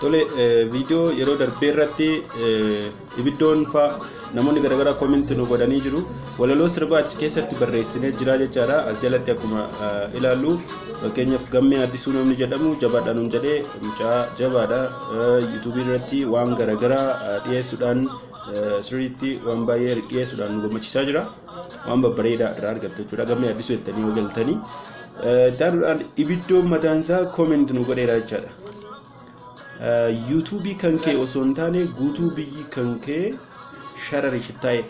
Tole, viidiyoo yeroo darbee irratti ibiddoon faa namoonni garaagaraa comment nu godhanii jiru. Walaloo sirbaa achi keessatti barreessinee jira jechaadha. As jalatti akkuma ilaallu, fakkeenyaaf Gammee Addisuu namni jedhamu jabaadha nuun jedhee, mucaa jabaadha. Yuutuubii irratti waan garaagaraa dhiyeessuudhaan, sirriitti waan baay'ee dhiyeessuudhaan nu gammachiisaa jira. Waan babbareedaa irraa argattu jechuudha. Gammee Addisuu jettanii yoo galtanii. Itti aanuudhaan ibiddoon mataan isaa comment nu godheera jechaadha. Yuutuubii kan kee osoo hin taane guutuu biyyi kan kee sharari shittaa'e.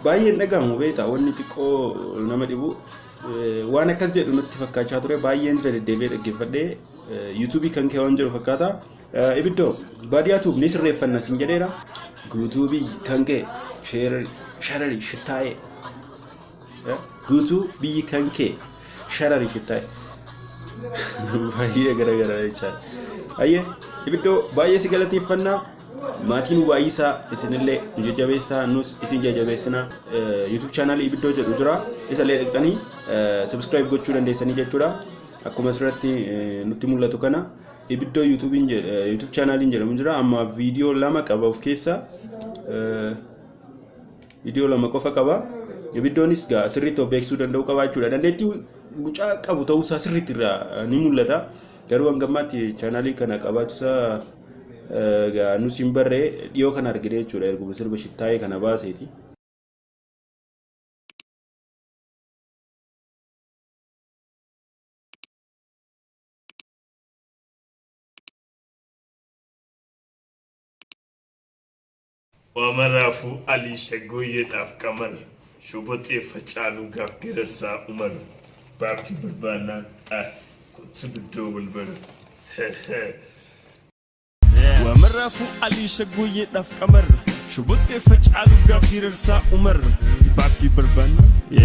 Baay'een dhagahamu beektaa, wanni xiqqoo nama dhibu waan akkas jedhu natti fakkaachaa ture, baay'een irra deddeebi'ee dhaggeeffadhee yuutuubii kan kee waan jedhu fakkaata. Ibiddoo baadiyyaa tuub ni sirreeffanna sin jedheera. Guutuu biyyi kan kee sharari shittaa'e. Guutuu biyyi kan kee sharari shittaa'e. Baay'ee garagaraa jechaadha. Hayyee ibiddoo, baay'ee si galateeffannaa. Maatiin baay'isaa, isinillee nu jajjabeessaa, nus isin jajjabeessinaa. YouTube chaanaalii ibiddoo jedhu jira. Isallee dhaqxanii subscribe gochuu dandeessanii jechuudha. Akkuma asirratti nutti mul'atu kana ibiddoo YouTube chaanaaliin jedhamu jira. Amma viidiyoo 2 qaba of keessaa. Viidiyoo 2 qofa qaba. Ibiddoonis gaa sirriitti of beeksisuu danda'u qaba jechuudha. Dandeettii mucaa qabu ta'uusaa sirriitti irraa ni mul'ata. Garuu hanga ammaatti chaanaalii kana qabaachuusaa gaa nus hin barree, dhiyoo kana argine jechuudha, erguma sirba shittaayee kana baaseeti. Waa maraafuu Alii Shaggooyyeedhaaf Qamar Shuboxee Facaaluu gaaf Geerarsaa Umar Baappii barbaannaan ah kottu guddoo wal bara. Waa maraafuu Alii Shaggooyyeedhaaf Qamar Shuboxee Facaaluu gaaf Geerarsaa Umar Baappii barbaannaan yeah.